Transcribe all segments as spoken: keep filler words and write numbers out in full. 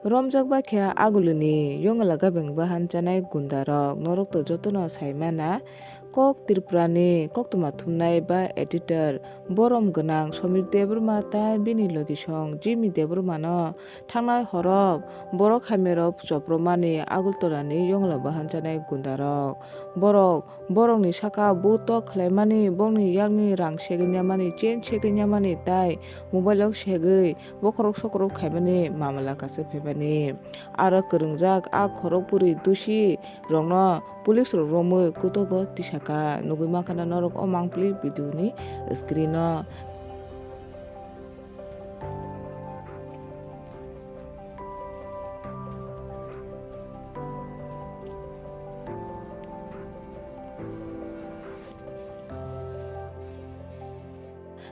Romjak bakha agulini Yongla Gabeng bahan chanai gundarok, norok to jotono saimana, kok Tripurani koktwma thumnai ba editor, borom gwnang Somir Debbarma tai bini logisong Jimmy Debbarmano thangnai horo borok hamyarok chopromani Agartalani Yongla bahan chanai gundarok. Borok borokni saka butok khlaimani, bokni yakni rang segwi nyamani, chain segwi nyamani tai mobile-o segwi bokhorok sokorok khaimani mamala kaisa phaimani. Aro kwrwngjak a khorok bwrwi dusi rokno police rok romwi kutobo tisaka. Nugwi mankha na norok o mangpili video ni screen o.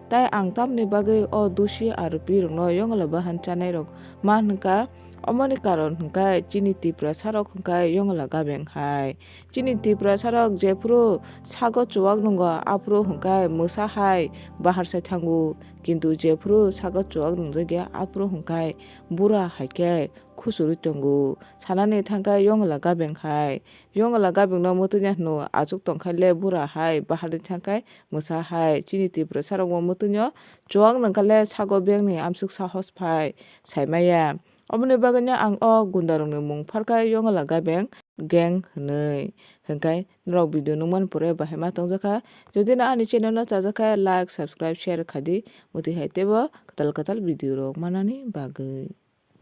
Tai ang tamni bagwi o dusi aropi rokno Yongla bahan chanai rok ma hwnka, omoni karon hwnka chini Tiprasa rok hwnka Yongla Gabeng hai. Chini Tiprasa rok jephuru sago chuwak nwngo aphuru hwnka mwsa hai bahar sai thango, kintu jephuru sago chuwak nwngjak ya aphuru hwnka bura hai khe khusurwi tongo. Sanani thangkhe Yongla Gabeng hai. Yongla Gabengno mwtwini hwno achuk tongkha le bura hai, baharni thangkhe mwsa hai. Chini Tiprasa rokbo mwtwino chuwak nangkha le sago bengni amsuk sahos phai saimaya. Oboni bagwino ang o gundarokni mung pharkha Yongla Gabeng gang hwnwi. Hwnkhe norok video nukmani pore bahai ma tongjakha. Jodi no ani channel no chajakha, like, subscribe, share khadi. Mwtwi hai teibo kwtal kwtal video rok manani bagwi.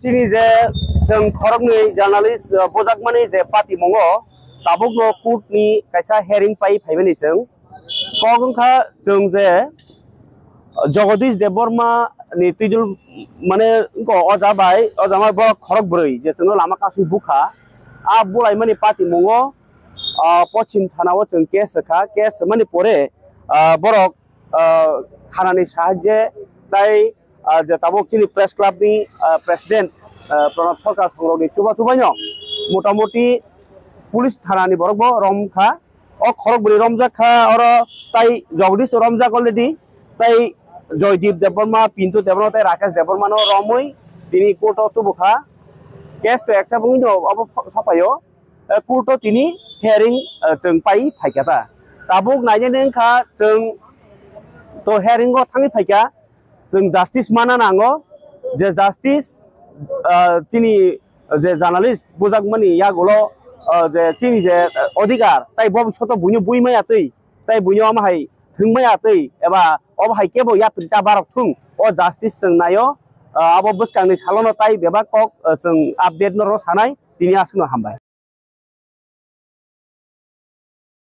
Chini je chwng khoroknwi journalist, uh, bujakmani je patimungo tabukno court ni kaisa hearing pai phaimani chwng. Kok wngkha chwng je, uh, Jagadish Debbarma ni twijol mane wngkha oja bai, oja bai borok khorok bwrwi je chwngno lama kasu bukha. A bulaimani patimungo, uh, Pochim thana o chwng case rwkha, case rwmani pore, uh, borok, uh, thanani sahajye tai ah, je tabuk chini press club ni, ah, president, ah, Pranab Sarkar songrokni chuba chubaino motamoti police thanani borokbo romkha. O khorok bwrwi romjak kha, oro tai Jagdish to romjak already, tai Joydeep Debbarma, Pintu Debbarma tai Rakesh Debbarmano romwi tini court o tubukha. Case to accept wngwi no obo sokphaio, eh, court o tini hearing, eh, chwng pai phaikha ta. Tabuk nainani wngkha chwng to hearing o thangwi phaikha. Chwng justice mana nango, je justice, ah, chini je journalist bujakmani yagulo, ah, je chini je, ah, odhikar, tai bobishoto buino bui maya twi, tai buino omo hai thwng maya twi, eba obo hai kebo yapri ta barok thung, o justice chwng naio, ah, abo bwskangni salono tai bebak kok, ah, chwng update no rw sanai, tini aswkno hambai.